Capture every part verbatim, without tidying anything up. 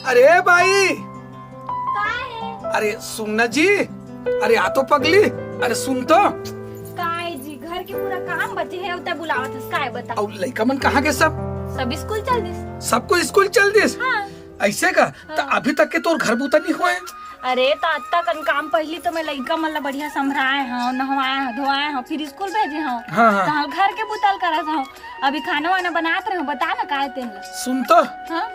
अरे बाई, का हे? अरे सुन ना जी, अरे आ तो पगली, अरे सुन तो। काय जी, घर के पूरा काम बचे हे, उते बुलावत हस, काय बता? अउ लइका मन कहाँ गे सब? सब स्कूल चल दिस। सबको स्कूल चल दिस? हाँ। अइसे का? त हाँ। अभी तक के तोर घर बूता नहीं होय? अरे, त अत्ता कन काम, पहिली तो मैं लइका मन ला बढ़िया संभराए हंव, नहवाए हंव, धोआए हंव, फिर स्कूल भेजे हंव। हाँ, हाँ। त घर के बूता ल करत हंव। अभी खाना वाना बनात रहे हंव, बता ना काय तेन ला। सुन तो। हाँ?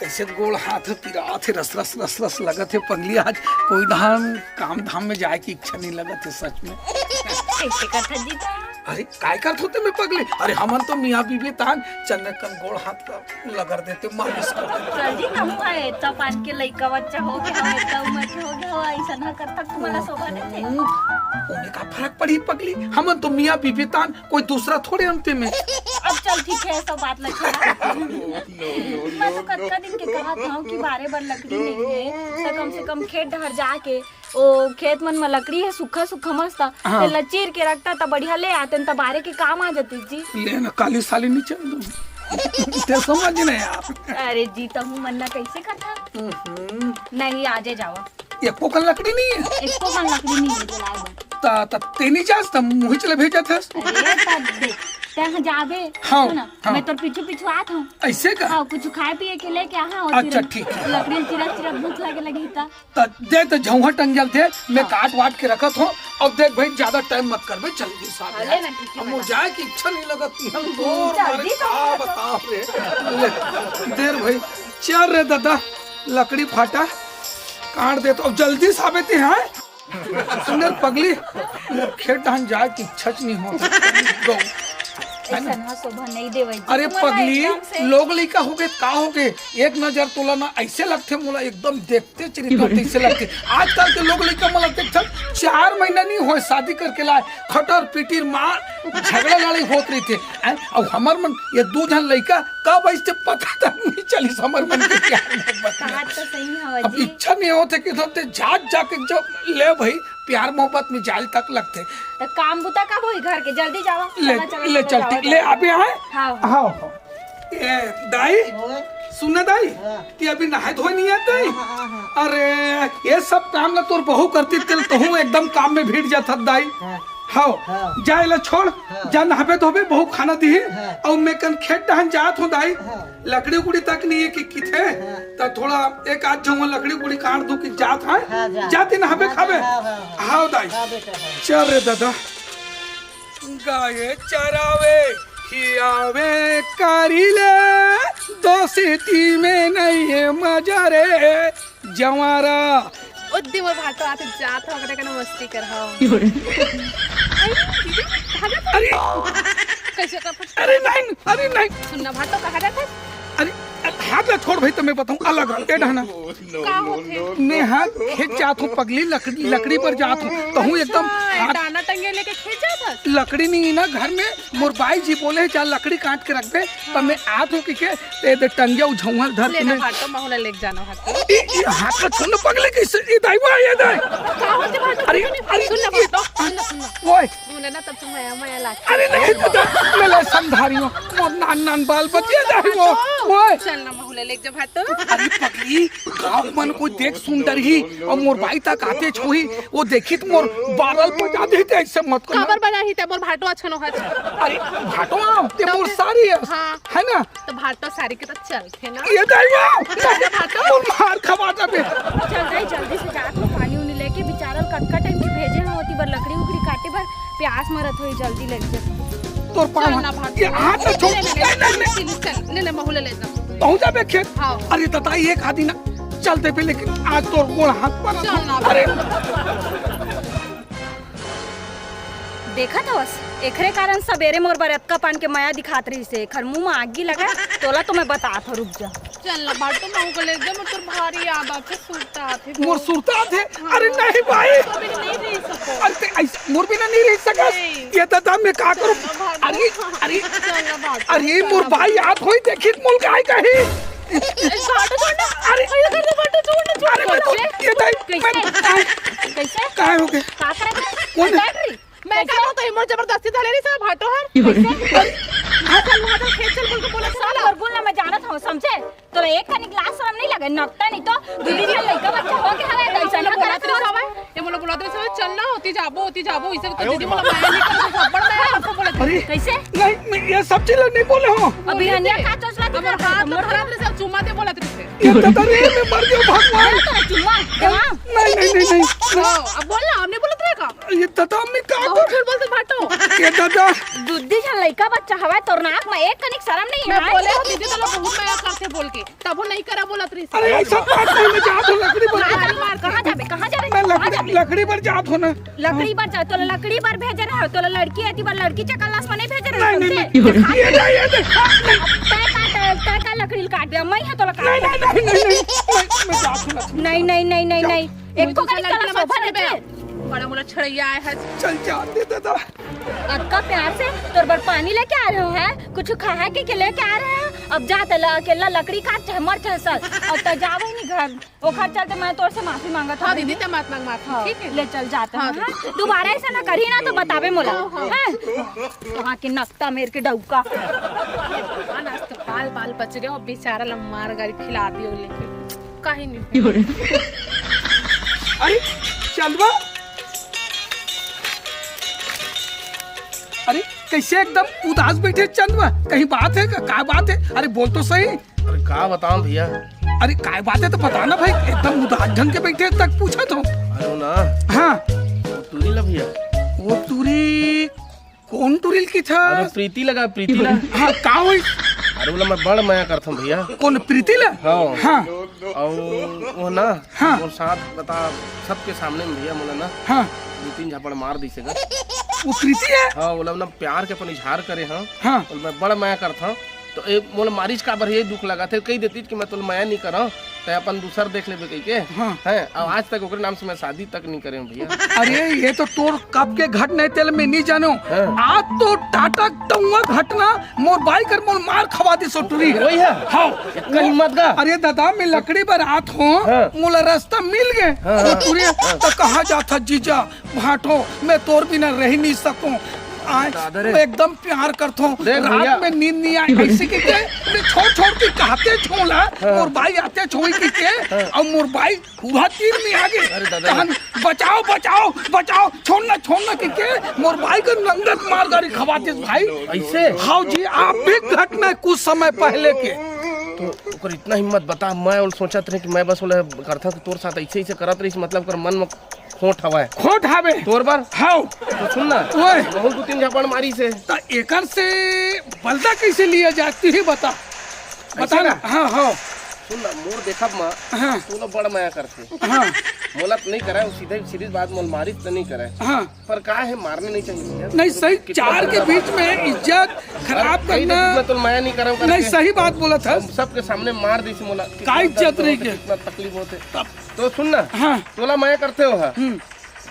कइसे गोड़ हाथ पिरात हे, रस रस रस रस लगत हे पगली। आज कोई धाम काम धाम में जाए के इच्छा नहीं लगत हे सच में। कइसे करथस जी तैं? अरे काय करत होते मैं पगली? अरे हमन तो मियाँ बीबी तान चन्ने कन गोड़ हाथ ला लगड़ देते, मालिश कर देते। सर जी, कहूँ है, इतना पान के लइका बच्चा हो गया हो, इतना उम्र के हो गया हो, अइसन ह करथस तुम्हारा शोभा देथे। हम्म, ओमे का फरक पड़ही पगली? हमन तो मियाँ बीबी तान, कोई दूसरा थोड़े अंते में। अब चल ठीक है, सब बात लगे। मैं तो कतका दिन के कहत हंव कि बारे बर लकड़ी नहीं है, त कम से कम खेत डहर जाके ओ खेत मन म लकड़ी हे, सूखा सूखा मस्त, हाँ। तेला चीर के रखता त बढ़िया ले आतेन, त बारे के काम आ जाती जी। ले ना, काली साली नहीं चल दूँ। ते समझ ना यार। अरे जी, तहू मन ना कइसे करथा? हम्म। नहीं, आजे जावा। एको कन लकड़ी नहीं है? एको कन लकड़ी नहीं है जलाए बर। त, त ते नहीं जास, त मुही चले भेजत हस। अरे, त देख, तैं ह जाबे, हाँ, सुन ना, हाँ। मैं तोर पीछू पीछू आत हंव। अइसे का? हाँ, कुछ खाए पिए के लेके आहा, अच्छा, ठीक है। लकड़ी चिरत चिरत भूख लगे लगही त। त दे, त झउहा टंगिया ल दे, मैं हाँ। काट वाट के रखत हंव। अब देख भाई, ज्यादा टाइम मत करबे, जल्दी से आ हाँ, जा। ले ना, ठीक है, अब मोर बता। जाए के इच्छा नहीं लगत, हम हम्म, तोर जल्दी मारे तो का बता। बताओ रे। ले, देर भाई, चल रे दादा, लकड़ी फाटा काट दे तो, अब जल्दी से आबे ते, हाँ? सुन रे पगली, मोर खेत डहन जाए के इच्छा नहीं होत। गौ। है ना? अइसन ह शोभा नहीं देवय जी। अरे तुम्हारा पगली, एकदम से लोग लइका हो गे, का हो गे? एक नजर तोला ना अइसे लगथे, मोला एकदम देखते चरित्र अइसे लगथे। आजकल के लोग लइका मन लगथे, चार महीना नहीं होय शादी करके लाए, खटर पिटीर मार, झगड़ा लड़ाई होत रहिथे। हैं? अउ हमर मन ये दू झन लइका कब अइसे पता तक नहीं चलिस हमर मन के प्यार मोहब्बत में। बात तो सही हवय अब जी। इच्छा नहीं होत हे कि तो ते जात जाके जो ले भाई, प्यार मोहब्बत में जाल तक लगथे। त काम बुता कब होही घर के? जल्दी जावा। ले, चला, चला, ले चला, चल, जावा, ठीक, जावा। ले, अभी आए? हाँ, हाँ। हाँ, हाँ। ए, दाई, ओए। सुन ना दाई, हाँ। कि अभी नहाए धोए नहीं आत दाई? हाँ, हाँ, हाँ, हाँ। अरे, ये सब काम ला तोर बहू करती, तेल तहूँ एकदम काम में भिड़ जात हस दाई। हाँ। हाँ, हाँ। जा एला छोड़, हाँ। जा नहाबे धोबे, बहू खाना दिही, हाँ। अउ मैं कन खेत डहन जात हूँ दाई। हाँ। लकड़ी उकड़ी तक नहीं है कि किथे, हाँ। त थोड़ा एक आध झउहा लकड़ी उकड़ी काट दूँ कि जात है, हाँ, जा। जा ते नहाबे हाँ, खाबे। हाँ, हाँ, हाँ। हाँ दाई। हाँ बेटा, हाँ। चल रे दादा। गाय चरावे खियावे करी ले, दोस्ती में नहीं है मजा रे जवारा। ओ दे मोर भाटो आथे, जात हव, कने कने मस्ती कर हव। अरे, दीदी, कहाँ जात हव? अरे। कैसे कर फट-, अरे नहीं, अरे नहीं। सुन ना भाटो, कहाँ जात हव? अरे, हाथ ला छोड़ भाई, त मैं बताऊँ, अलग, ए डहना। का होथे? मैं हाथ खेत जात हूँ, पगली लकड़ी, लकड़ी पर जात हूँ, तहूँ एकदम अच्छा, हाथ डाना टंगे लेके खेत जात हस? लकड़ी नहीं ना घर में, मोर बाई जी बोले हे, "जा लकड़ी काट के रखबे," त मैं आत हूँ कहिके, ते दे टंगिया उ झउहा धर ले के ना मैं भाटो, महू ला लेके जाना भाटो। ए, ए, हाथ ला छोड़ ना पगले, कैसे? ए, दाई, वाह, ए, दाई। का होथे भाटो? अरे, अरे, सुन ना ए, भाटो, सुन ना, सुन ना। ओए। मुझे ना तब से मया, मया लागथे। अरे नहीं दादा, मैं ला समझा रही हूँ। मोर नान, नान बाल बच्चे, दाई, वो। भाटो। ओए। चल ना, महू ला लेके जा भाटो। अरे पगली, गाँव मन कोई देख सुन डरही, अउ मोर बाई तक आते छुही, वो देखी त मोर बारल बजा देही, ते अइसे मत कर ना। काबर बजाही ते मोर भाटो अछनो हस। अरे भाटो आव, ते मोर सारी हस, हाँ। है ना? त भाटो सारी के त चलथे ना। ए दाई वा, अरे भाटो। मोर मार खवा जाबे। चल दाई, जल्दी से जात हूँ, पानी उनी लेके बिचारा ल कतका टाइम के भेजे हूँ, ओती बर लकड़ी उकड़ी काटे बर प्यास मरत होही, जल्दी लेके जा। तोर पाँव चल ना भाटो। ये हाथ में छोड़। ले, ले, ले, नहीं, नहीं, नहीं। ले, ले, ले, ले, महू ला ले जा। तहूँ जाबे खेत? हाँ। अरे दादा, एक आदि ना चल देबे, लेकिन आज तोर गोड़ हाथ पर चल ना अरे। देखत हवस, एकरे कारण सबेरे मोर बर अतका पान के मया दिखात रहिस हे। एखर मुंह म आगी लगा, तोला तो मैं बतात हूँ, रुक जा। चल ना भाटो, महू ला लेके जा, मोर तोर भारी याद आथे, सुरता आथे मोर बहुत। सुरता आथे? हाँ। अरे नहीं भाई। मोर बिना नहीं रह सको। अरे ते ऐसे मोर बिना नहीं रह सकस। नहीं। ये दादा मैं का करूँ? चल ना भाटो। अरे, अरे, चल ना भाटो, अरे चल मोर ना भाई भाटो। याद होई, देखी त मोल काय कही। ए, भाटो छोड़ ना। अरे। अरे, भाटो छोड़ ना, छोड़ अरे, ना। मैं तो, ये दाई, मैं, कैसे? कैसे? काय हो गया? का करे? कौन? बैटरी। मैं का कहूँ तो मोर जबरदस्ती धरे रहिस भाटो हर। कैसे? चल, वहाँ चल, खेत चल, बोल के बोला साला। और बोलना मैं जानत हूँ, समझे? तो तो एक कनिक लाज शरम नहीं लगे, नकटा नहीं तो दू तीन ठन लइका बच्चा हो गया हवे, तो ऐसा ना बोलत रहिस हवय। ये मोला बोलत रहिस हवय, "चल ना, ओती जाबो, ओती जाबो," इसे तो दीदी मोला माया नहीं करत, थप्पड़ माया करत बोलत रहिस। अरे, कैसे? नहीं, मैं ये सब चीज नहीं बोले हूँ। अभी हनिया का चोचला हमर हाथ ला धरत रहिस, चुम्मा दे बोलत रहिस। ये दादा रे, मैं मर गया भगवान। चुम्मा, चुम्मा। नहीं, नहीं, नहीं, नहीं। हाँ, अब बोल ना, हमने बोलत रहे का? ये दादा, हमने कहा बहुत झूठ बोलते भाटो। ये दादा। दू तीन झन लइका बच्चा हवय, तोर नाक में एक कनिक शरम नहीं मैं है। बोले हो दीदी, तोला बहुत माया करथे बोल के, तभो नहीं करा बोलत रहिस। अरे, ऐसा बात नहीं, मैं जात हूँ लकड़ी बर। कहाँ जाबे, कहाँ जाबे, कहाँ जाबे, मैं कहाँ लकड़ी, जाबे? लकड़ी बर जात हूँ ना। लकड़ी बर जा, तोला लकड़ी बर भेजे रहे, तोला लड़की एती बर लड़की चकल्लास में नहीं भेजे रहे नहीं, नहीं, हमसे। नहीं, ये नहीं, ये नहीं, हाँ, नहीं। तय का, तय, तय का लकड़ी काट दे, मैं है तोला काट नहीं, दे। नहीं, नहीं, नहीं, नहीं, मैं, मैं जात हूँ लकड़ी। नहीं, नहीं, नहीं, नहीं, जाओ। नहीं। एक तो कहीं तोला शोभा देते। बड़ा मोला छड़ैया आए है। चल जाते दादा। अतका प्यार से तोर बर पानी लेके आ रहे हो है, कुछ खा के, के लेके आ रहे हो। अब जा तला अकेला लकड़ी काट, चाहे मर चाहे सड़, और त जावे नहीं घर। ओखर चलते मैं तोर से माफी मांगत हाँ हूँ। दीदी, ते मत मांग माफी, हाँ, ठीक है? ले चल जाते हाँ, हैं, दीदी। हाँ? दोबारा ऐसा ना करी ना तो बताबे मोला। हाँ, हाँ। हैं? वहाँ के नकटा मेर के डौका। भगवान, आज तो बाल बाल बच गए और बेचारा ला मार गारी खिला दियो लेके। काहे नहीं? अरे चंदवा, अरे कैसे एकदम उदास बैठे चंदवा? कहीं बात है का? का बात है? अरे बोल तो सही। अरे का बताऊं भैया। अरे काय बात है तो बता ना भाई, एकदम उदास ढंग के बैठे तक पूछा तो। अरे वो ना। हाँ। वो टूरी ला भैया। वो टूरी? कौन टूरी ल किथा? अरे प्रीति लगा, प्रीति ला। हाँ, का होई? अरे बोला मैं बड़ मया करथम भैया। कौन प्रीति ला? हाँ। हाँ। और वो ना, हाँ। वो साथ बता, सबके सामने में भैया मोला ना हाँ। दो तीन झापड़ मार दिसे गा। वो प्रीति है? हाँ, बोला ना प्यार के अपन इजहार करे हाँ। हाँ। बोला मैं बड़ मया करथम। तो ए, मोला मारिस काबर हे, दुख लगत हे, कही देतिस कि मैं तोला मया नहीं करंव, तैं अपन दूसर देख लेबे कहिके। हाँ। हैं, अब आज तक ओकरे नाम से मैं शादी तक नहीं करे हूँ भैया। अरे, ये तो तोर कब के घटना हे, तेला मैं नहीं जानों। हाँ। आज तो टाटा टुंगा घटना, मोर बाई कर मोला मार खवा दिस ओ टूरी हे। वही है? हाँ। इतना हिम्मत का? अरे दादा, मैं लकड़ी बर आत हूँ, हाँ। मोला रास्ता मिल गए। हाँ, वो हाँ। टूरी हे, हाँ। तो कहाँ जाथा जीजा? भाटो, मैं तोर बिना रह नहीं सकूं। आज दादा रे। मैं एकदम प्यार करथों। देख रात भैया। में नींद नहीं आए। ऐसे के क्या? मैं छोड़ छोड़ के कहते छोला हाँ। मोर बाई आते छोई के के हाँ। और मोर बाई हुआ तीर में आगे। अरे दादा रे। कहन, "बचाओ, बचाओ, बचाओ, छोड़ ना, छोड़ ना," के के मोर बाई को नंगत मार गारी खवाते भाई। ऐसे? हाँ जी, आप भी घटना कुछ समय पहले के। तो ओकर इतना हिम्मत बता, मैं उल सोचत रहे कि मैं बस ओला करथा तो तोर साथ ऐसे, ऐसे करत रहिस, मतलब कर मन में खोट हवय। खोट हवे। तोर बर? हाव। तो सुन ना, ओए। बहुत दू तीन झापड़ मारिस हे। त एकर से बलदा कैसे लिया जाए, तू ही बता। बता ऐसे ना। ना? हाँ, हाँ। सुन ना, मोर देखब म, हाँ। तू ना बड़ मया करथे। हाँ। मोला त नहीं करे, सीधे सीधी बात, मोला मारिस त नहीं करे। हाँ। पर का हे, मारने नहीं चाहिए भैया। नहीं, सही, चार के बीच में इज्जत खराब करना। मैं तो मया नहीं करंव करके। नहीं, सही बात बोलत हस। सबके सामने मार दिस मोला। का इज्जत रही के? कितना तकलीफ होथे। तब तो सुन ना, हाँ। तोला मया करथे हो, हाँ। हम्म।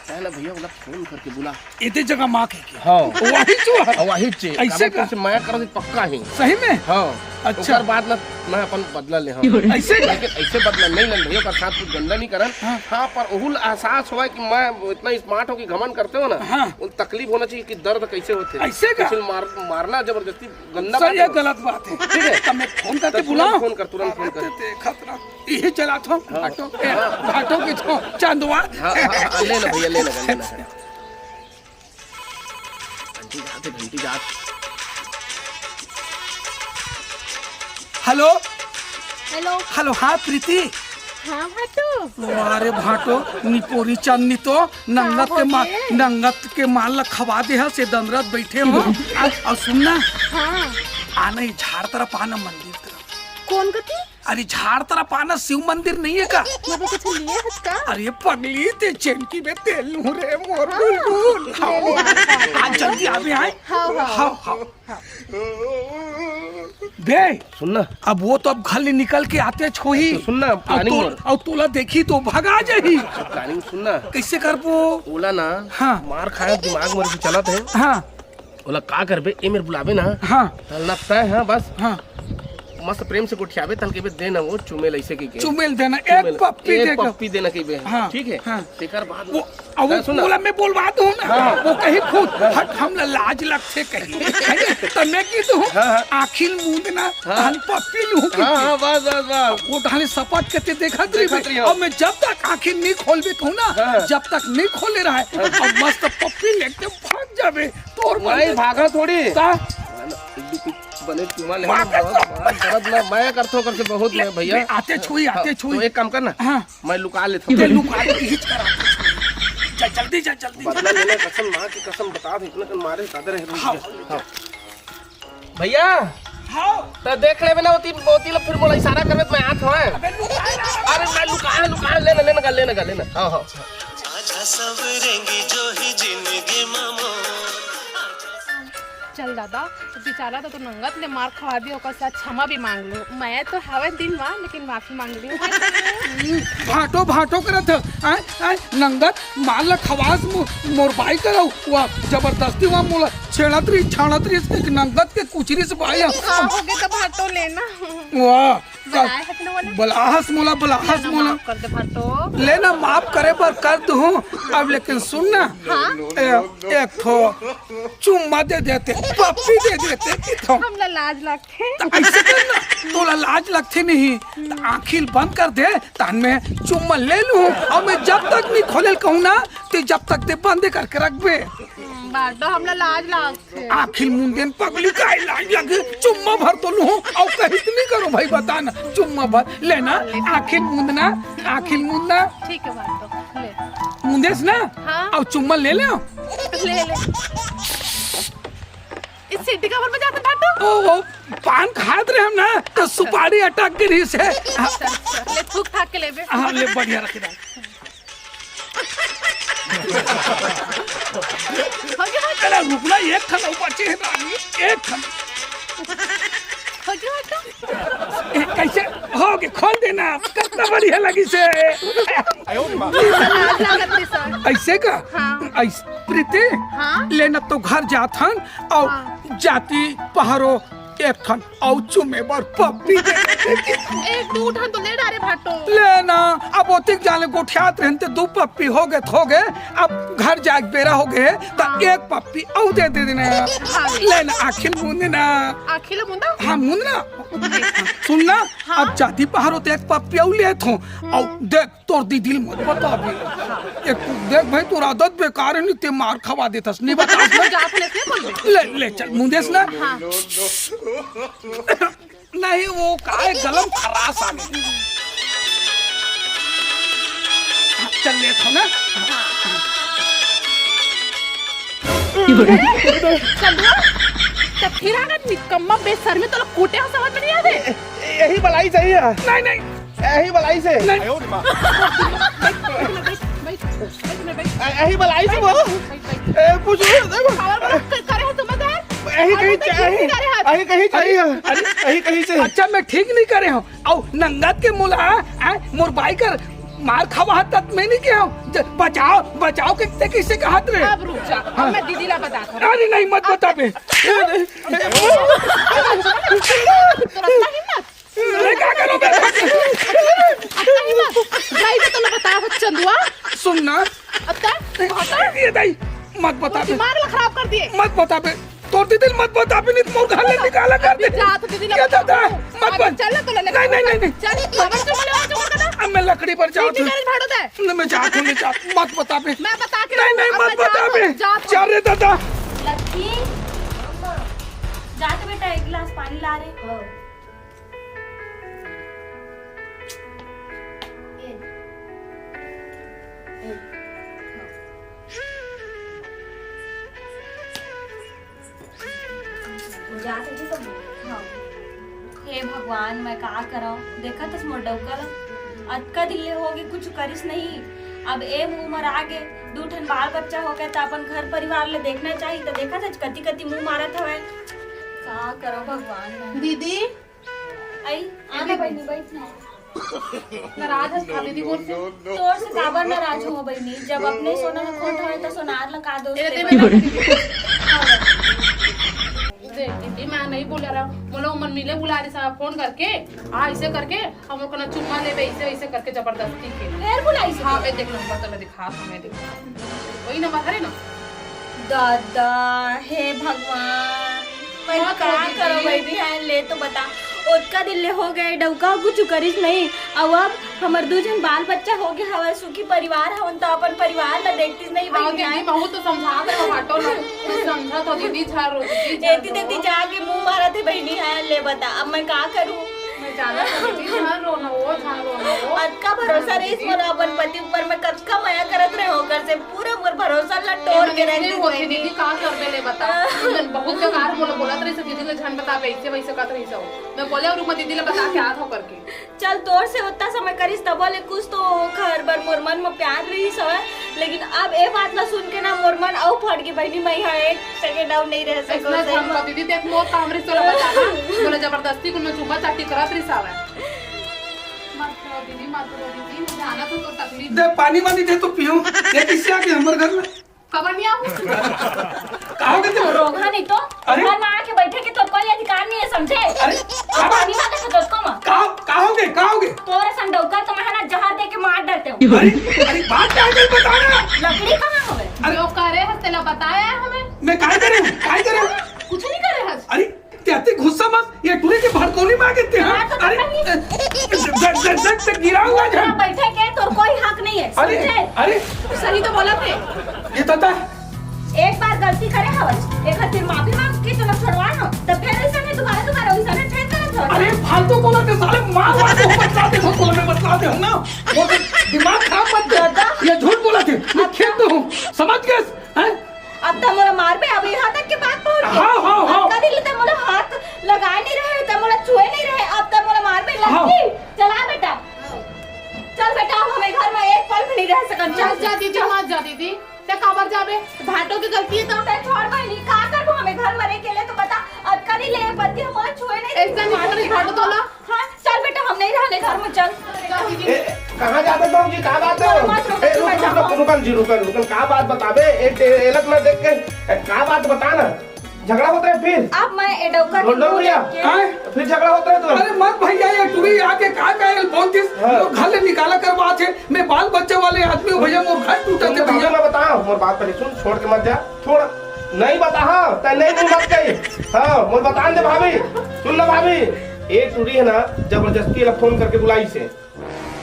पहले भैया ओला फोन करके बुला। एदे जगह माँ के के। हाँ। वही जो हे। हाँ, वही चे। ऐसे काबर का? तुमसे मया करत हे पक्का ही। सही में? हाँ। अच्छा। ओकर बाद ना मैं अपन बदला ले हूँ। ऐसे का? लेकिन ऐसे बदला नहीं लेन भैया, ओकर साथ कुछ गंदा नहीं करन। हाँ। हाँ, पर ओहू ला एहसास होवय कि मैं इतना smart हूँ कि घमंड करते हो ना, हाँ। उन तकलीफ होना चाहिए कि दर्द कैसे होते हैं। ऐसे का? किसी मार-, मारना जबरदस्ती गंदा सर, बात ये है। गलत बात है। ठीक है। तब मैं फोन करके तो तुरंत बुलाऊं? फोन कर, तुरंत फोन कर। अरे, देखत रह। यही चला था। हाँ। भाटो, ए, भाटो के छो, चंदवा। हाँ, हाँ, हाँ, ले लो भैया, ले लो, ले लो। घंटी जात हे, घंटी जात। हेलो। हेलो। हेलो, हाँ, प्रीति। हाँ, भाटो। वाह रे भाटो, निपोरी चांदनी तो नंगत का के मा-, हो गे? नंगत के माल ला खवा दे हस, ए दंदरत बैठे हो। आ, और सुन ना। हाँ। आना, ये झाड़ तरफ आना, मंदिर तरफ। कौन कती? अरे झाड़ तरफ आना, शिव मंदिर नहीं है का? मतलब कुछ लिए हस का? अरे पगली, ते चेनकी में तेल नू रे मोर हाँ। बुलबुल। ले, ले, हाँ, हाँ, हाँ। आज जल्दी आवे आए। हाँ, हाँ। हाँ, हाँ। बे, सुन ना। अब वो तो अब घर ले निकल के आते छोही। तो सुन ना, अब planning तो, और। अब तोला देखी तो भगा जाही। Planning सुन ना। कैसे करबो? ओला ना, हाँ। मार खाया दिमाग मर के चलत हे। हाँ। ओला का करबे, ए मेर बुलाबे ना। हाँ। तल ना तय, हाँ, बस। हाँ। मस्त प्रेम से गोठियाबे, तहन कहिबे, "दे ना वो चुमेल," ऐसे कहिके। चुमेल देना, एक चुमेल, पप्पी एक दे के। पप्पी देना कहिबे। हाँ, ठीक है? हाँ। तेकर बाद वो, अब वो सुन ना। बोला, मैं बोलवा दूँ ना, हाँ। वो कही खुद, "हट, हमला लाज लगथे," कही। है ना? त मैं कहि दूँ, हाँ, हाँ। "आँखी ल मूंद ना, हाँ। तहन पप्पी लूँ," हाँ, कहिके। हाँ, बस, बस, बस। वो डाले सपाट के ते देखत रहिबे। देखत रहिबे। अब मैं जब तक आँखी नहीं खोलबे कहूँ ना, हाँ। जब तक नहीं खोले रहे, हाँ। अब मस्त पप्पी लेके भाग जाबे। तोर भाई, भागा थोड़ी। का? बने चुमा ले। मार दरद ना, मैं करथों करके बहुत मैं भैया। मैं आते छुई, आते हाँ, छुई। तो एक काम कर ना। हाँ। मैं लुका लेथों। ते लुका ले, हिच कर आते छुई। जा, जल्दी जा, जल्दी जा। बदला लेना, कसम, माँ की कसम, बता दे, इतना कर मारे, कादर है, रुक हाँ। जा। हाँ। भैया। हाँ। त देख लेबे ना, ओती, ओती ल फिर मोला इशारा करबे, त मैं आत हों। अबे लुका ना। अरे मैं लुका, लुका, ले ना, ले ना, ले ना, ले ना। हाँ, हाँ। आजा सब रेंगी जो ही जिंदगी मामो। चल दादा, बेचारा तो, तो नंगत ले मार खवा दिए, ओकर साथ क्षमा भी मांग लो। मैं तो हवे दिल मा, लेकिन माफी मांग ली। भाटो, भाटो करत ह। आय, आय, नंगत मार ल खवास मो-, मोर बाई करव, वा जबरदस्ती वा मोला छेड़त रही, छाड़त रही, इसके नंगत के कुचरी से बाई ह। का हो गए तो भाटो लेना। वाह। बलाए हस न मोला? बलाहस मोला, बलाहस लेना, मोला। माफ कर दे भाटो। लेना, माफ करे बर कर दूँ। अब लेकिन सुन ना। हाँ? ए, एक ठो चुम्मा दे देते, पप्पी दे देते, किथों। हमला लाज लगथे। त ऐसे कर ना, तोला लाज लगथे नहीं, त आँखी ल बंद कर दे, तहन मैं चुम्मा ले लूँ, अउ मैं जब तक नहीं खोले ल कहूँ ना, ते जब तक ते बंदे करके रखबे। भाटो, हमला लाज लाग आँखी ल मूंद देन पगली, काय लाज लगे? चुम्मा भर तो लूँ, अउ कहीं तो नहीं करो भाई, बता ना, चुम्मा भर लेना, आँखी ल मूंदना, आँखी ल मूंदना। ठीक है भाटो, ले। मूंदेस ना? हाँ। अउ चुम्मा ले ले। ले ले। इस सीटी का ऊपर में जाते भाटो। ओ, ओ, पान खात रहे हम ना, तो सुपारी अटक गई से। अच्छा, अच्छा, ले थूक थाक के लेबे। हाँ, ले बढ़िया रखे दाई। हो गया, हो गया। अरे रुकना, एक ठन अउ बचे हे रानी, एक ठन। हो गया, हो गया। ए, कैसे? हो गया, खोल देना, कितना बढ़िया लगी से। लाज लागत हे सर। ऐसे का? हाँ। ऐस-, प्रीति, हाँ? लेना तो घर जाथन अउ हाँ। जाती पहाड़ो एक ठन अउ चुमे बर पप्पी दे देते। एक दू ठन तो ले डारे भाटो। ले ना, अब ओतिक जाने गोठियात रहन ते दू पप्पी हो गए, हो गए। अब घर जाए के बेरा हो गए, त हाँ। एक पप्पी अउ दे दे देना। हाँ। ले ना, आँखी ल मूंद ना। आँखी ल मूंदा? हाँ, मूंद ना। सुन ना, हाँ। अब जाती पहाड़ो ते एक पप्पी अउ लेथों। अउ देख, तोर दीदी ल मत बताबे। एक देख भाई, तोर आदत बेकार हे, नहीं ते मार खवा देथस, नहीं बता। मैं जात हूँ, ऐसे बोल दे। ले, ले चल, मूंदेस ना। हाँ। नहीं, वो काय गलम खरास आ गई। चल लेथों ना। चंदुआ, त फिर आ गए निकम्मा बेशर्मी, तोला कूटे हो समझ में नहीं आवे। यही बलाई सही है। नहीं, नहीं। यही बलाई से। नहीं। बैठ, बैठ, बैठ, बैठ, बैठ, बैठ। यही बलाई से वो। बैठ, बैठ। ए, पूछ लो, देखो। पावर वाला क-, करे है तुम्हें घर? यही कहीं अरे, चाहिए। यही करे है। यही कहीं चाहिए। अरे, यही कहीं से। अच्छा, मैं ठीक नहीं करे हूँ। अउ नंगत के मुला, आ, मोर बाई कर मार खवा तक मैं नहीं किया हूँ। ज-, बचाओ, बचाओ के ते कैसे कहत रहे? अब रुक जा, अब हाँ। मैं दीदी ला बताता हूँ। अरे नहीं, मत अब बता बे। तोरा इतना हिम्मत? मैं क्या करूँ बे? इतना हिम्मत? नहीं, मैं तो ना बता, चंदुआ। सुन ना। अब तक? ये दाई, मत बता बे। दिमाग ला खराब कर दिए। मत बता बे। तोर दीदी ल मत बताबे, नहीं तो मोर घर ले निकाला कर दे। अभी जात दीदी ल ये दादा, बताऊँ। मत अभी बन। चल ना, तो ले ले। नहीं, नहीं, नहीं, नहीं। चल, खबर चुप ले, और चुप कर ना। अब मैं लकड़ी पर जात हूँ। नहीं, नहीं, भाड़ो दे। नहीं, मैं जात हूँ, नहीं जात। मत बताबे। मैं बता के नहीं, नहीं, अब मत मैं जात बताबे। हूँ, जात हूँ। चल रे दादा। लकी, जाके बेटा एक गिलास पानी ला रे। हे भगवान, मैं का करंव? देखत हस मोर डउका ल, अतका दिन ले होगे, कुछु करिस नहीं। अब ए मुंह मरा गे, दू ठन बाल बच्चा होगे, त अपन घर परिवार ल देखना चाही, त देखत हस कति कति मुंह मारत हवय। का करंव भगवान मैं? दीदी, आई, आ ना बहिनी, बैठ ना। नाराज हस का दीदी मोर से? तोर से काबर नाराज हूँ बहिनी? जब अपने सोना ल खोत हवय, त सोनार ल का दोष ए, दे दे बर? मेरा दीदी। दीदी, मैं नहीं बोला रहा, मोला उमन मिले बुला रही साहब फोन करके, आ ऐसे करके हम लोग ना चुम्मा लेबे, ऐसे ऐसे करके जबरदस्ती के। फेर बुलाइस? हाँ, मैं देख नंबर तो मैं दिखा, मैं दिखा, वही नंबर हरे ना। दादा, हे भगवान, मैं का करो भाई बिहान ले तो बता। ओतका दिन ले हो गए, डौका कुछ करिस नहीं। अब अब हमर दू झन बाल बच्चा हो गए हवय, सुखी परिवार हवन, तो अपन परिवार ला देखतिस नहीं हाँ, बहिनी दीदी, आय। बहुत तो समझा दे, हटो ना। कुछ समझा तो दीदी, झार रो, दीदी, झार एती रो। तेती जाके मुंह मारत हे बहिनी आय, ले बता, अब मैं का करूं? मैं जानत हूँ दीदी, झार रो ना, वो झार रो ना, वो। अतका भरोसा झार रो रहिस दीदी, मोला अपन हाँ। पति ऊपर, मैं कतका मया करत रहे ओकर से, पूरा मोर भरोसा ला ये तोड़ के रख दिस बहिनी। दीदी, का करबे ले बता। मैं बहुत बेकार मोला बोलत रहिस, दीदी ले झन बताबे, ऐसे वैसे कहत रहिस हो। मैं बोले और मैं दीदी ले बता के आत हो करके। चल, तोर से ओतना समय करिस तबो ले कुछ तो ओखर बर मोर मन म प्यार रहिस हवय, लेकिन अब ए बात ला सुन के ना मोर मन अउ फट गे बहिनी, मैं इहाँ एक सेकंड अउ नहीं रह सकव, ऐसना सही झन म। दीदी, देख मोर काम रहिस तोला बताना, तोला जबरदस्ती कोनो चुम्मा चाटी करत रहिस हवय। मत करो दीदी, मत करो दीदी, मैं जानत हूँ तो तकलीफ। दे पानी वानी दे तो पीऊँ, ये किससे आ गए हमारे घर में? कबर नहीं आऊ। का हो गए तुम? रोगहा नहीं तो अरे? घर में आके बैठे के तो कोई अधिकार नहीं है, समझे? अरे, अब का बात? पानी मांगे तो दोस्तों में। का, का हो गए, का हो गए? तोरे संग डौका तो मैं ना जहर दे के मार डरते हूँ। अरे, अरे, बात क्या है, बता ना। लकड़ी कहाँ हवे? अरे। जो करे हस तेला बताया है हमें। मैं काय करे हूँ, काय करे हूँ? कुछ नहीं करे हस। अरे, ते अति गुस्सा मत, ये टूरी के भड़कौनी में आ गए ते, हाँ? हाँ, तो अरे, नहीं। ए, ए, ज-, ज-, ज-, ज-, ज-, गिराऊंगा यहाँ जब। बैठे के तोर कोई हक नहीं है, अरे, समझे? अरे। सही तो बोला थे। ये तो था। एक बार गलती करे हवस, एक खातिर माफी मांग के चलो छोड़वा हो, तब फिर ऐसा नहीं दोबारा, दोबारा वैसा नहीं फिर करत हो। अरे, फालतू बोला थे साले, मार मार के बतला दे, हो, मैं बतला दे हूँ ना। वो तो दिमाग खराब मत कर। दादा। ये झूठ बोला थे, मैं खेत में हूँ, समझ गए? हैं? अब त मोला मारबे, अब यहाँ तक के बात पहुँच गई। हाँ, हाँ, हाँ। कभी ले त मोला हाथ लगाए नहीं रहे, त मोला छुए नहीं रहे, अब त मोला मारबे हाँ। लगती। चला बेटा, चल बेटा, अब हमें घर में एक पल भी नहीं रह सकन। चल, मत जा दीदी, मत जा दीदी। ते काबर जाबे? भाटो के गलती है तो। ते छोड़ बहिनी, का करबो हमें घर में रह के ले तो बता। अब कभी ले पति हमारा छुए नहीं ऐसा नहीं करे, भाटो तोला। हाँ, चल बेटा, हम नहीं रहने घर में, चल। ए, कहाँ जाते बाबूजी? का बात है? मत रुक, ए, रुक, रुक, रुक, रुकन जी, रुकन, रुकन, का बात बताबे? ए, ए, एलक में देख के, ए, का बात बता ना? झगड़ा होता है फिर? अब मैं ए डौका के ढोल ढोल मुंह भैया। देख के आए? फिर झगड़ा होता है तो? अरे मत भैया, ये टूरी आके का का बोल दिस? हाँ। वो घर ले निकाला करवा थे। मैं बाल बच्चे वाले आदमी हूँ भैया, मोर घर टूटा तुमने थे भाभी भैया। मैं बताओ, मोर बात पहले सुन, छोड़ के मत जा। थोड़ा नहीं बता, हाँ, तै नहीं, नहीं मत कही। हाँ, मोर बता दे भाभी, सुन ना भाभी, ए टूरी है ना, जबरदस्ती ला फोन करके बुलाई से।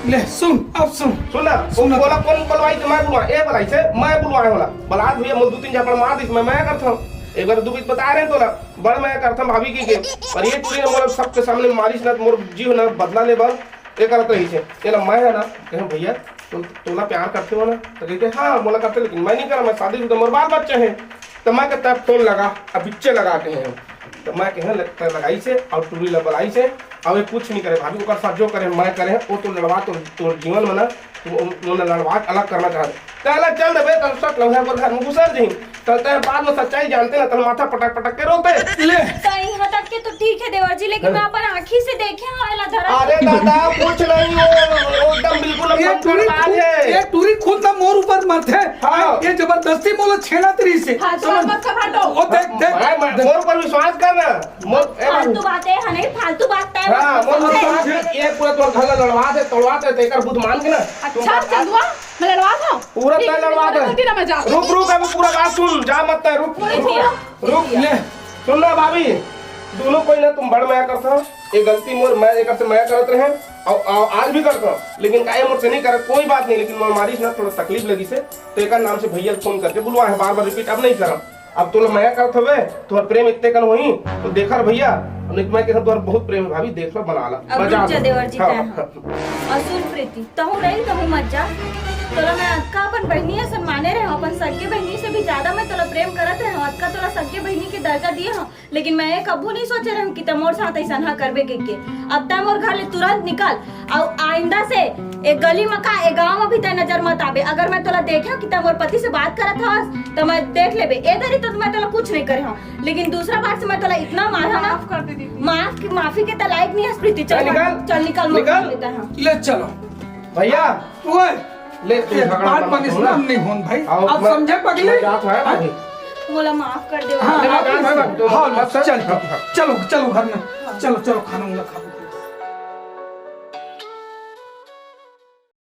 ले सुन, अब सुन। सुन ना, वो सुन ना। बोला कौन बुलवाई तो मैं बुलवा, ए बुलाई से मैं बुलवाए होला। बलात भैया मोर दू तीन झापड़ मार दिस, मैं मैं करत हूँ। एक बार दू बीच बता रहे तो ना, बड़ मैं करत हूँ भाभी की के। पर ये टूरी ने मोला सबके सामने मारिस ना, मोर जीव ना बदला ले बर। ए करत रहिस हे। तेला मैं है ना, कहे भैया, तुम तोला प्यार करते हो ना? तो कहते हाँ, मोला करते, लेकिन मैं नहीं करा, मैं शादीशुदा, मोर बाल बच्चे हैं। तो मैं कहता फोन लगा, अब बिच्चे लगा के हैं। तो मैं कहे लगता लगाई से और टूरी ला बुलाई से, अब ये कुछ नहीं करे भाभी, ओकर साथ जो करे मैं करे, वो तो लड़वा तो तोर जीवन में ना, तू उन-, उन्हें लड़वा के अलग करना चाहते। कहला चल दे बे, तब सट लौहे पर घर में घुसर जी। चलते हैं बाद में सच्चाई जानते ना, तब माथा पटक पटक के रोते। ले। तो यहाँ तक के तो ठीक है देवर जी, लेकिन हाँ। मैं अपन आँखी से देखे हूँ एला धरा। अरे दादा, कुछ नहीं, वो, वो एकदम बिल्कुल ये टूरी खुद, है। ये टूरी खुद ना मोर ऊपर मरते। हाँ। ये जबरदस्ती मोला छेड़ा तेरी से। हाँ, तो समझ मत कर हटो। वो देख, देख, मैं, मैं, देख। मोर ऊपर विश्वास करना। मोर, ए, फालतू बातें है नहीं, फालतू बात है। हाँ, मोर ऊपर विश्वास कर, ये पूरा तोर घर ला लड़वा दे, तोड़वा दे, तेकर बुध मान के ना। अच्छा, चंदुआ, मैं लड़वा था। पूरा ठीक तय है, लड़वा दे। गलती ना मैं जा। रुक, रुक, अभी पूरा बात सुन, जा मत तय, रुक। पूरी किया। रुक। ले। सुन ना भाभी, दोनों कोई ना तुम बड़ मया करता हो। ये गलती मोर, मैं एकर से मया करत रहे और, और आज भी करता हूँ, लेकिन काहे मोर से नहीं करत, कोई बात नहीं, लेकिन मोर मारिस ना थोड़ा तकलीफ लगी से, तो एकर नाम से भैया फोन करके बुलवा है, बार बार रिपीट अब नहीं करब। अब तोला मया करत हवे, तोहर प्रेम इतने कन होही, तो देखा रे भैया, नहीं तो मैं कहता तोहर बहुत प्रेम है भाभी, देख लो, बना ला। अब मजा रुक जा आ देवर जी, हाँ, तैं हाँ। और सुन प्रीति, तहूँ रही, तहूँ मत जा। तोला मैं अतका अपन बहिनी असन माने रहे हूँ, अपन सगे बहिनी से भी ज्यादा मैं तोला प्रेम करत रहे हूँ, अतका तोला सगे बहिनी के दर्जा दिए हूँ, लेकिन मैं ये कभू नहीं सोचे रहे हूँ कि तैं मोर साथ ऐसा ना करबे के, के। अब तैं मोर घर ले तुरंत निकल, और आइंदा से ए गली में का, ए गांव में भी तैं नजर मत आबे। अगर मैं तोला देखे कि तैं मोर पति से बात करत हस, तो मैं देख लेबे। ए दरी तो मैं तोला कुछ नहीं करे हूँ, लेकिन दूसरा बार से मैं तोला इतना मारा ना, माफ कर दे दीदी। माफ की, माफी के तो लायक नहीं है प्रीति। चल चल, निकल। चल निकल, मोर निकल। घर लेता है। ले चलो। भैया, ओए, ले, तू ये झगड़ा बात मत मानिस करो ना। ना, हम नहीं होन भाई। आओ, अब मैं, समझे पगली? मैं जात है हाँ? भाई। मोला माफ कर देव। हाँ, हाँ, हाँ, हाँ, हाँ, हाँ, चल, हाँ, हाँ। चलो, चलो घर में, चलो, चलो, खाना वाना खाओ।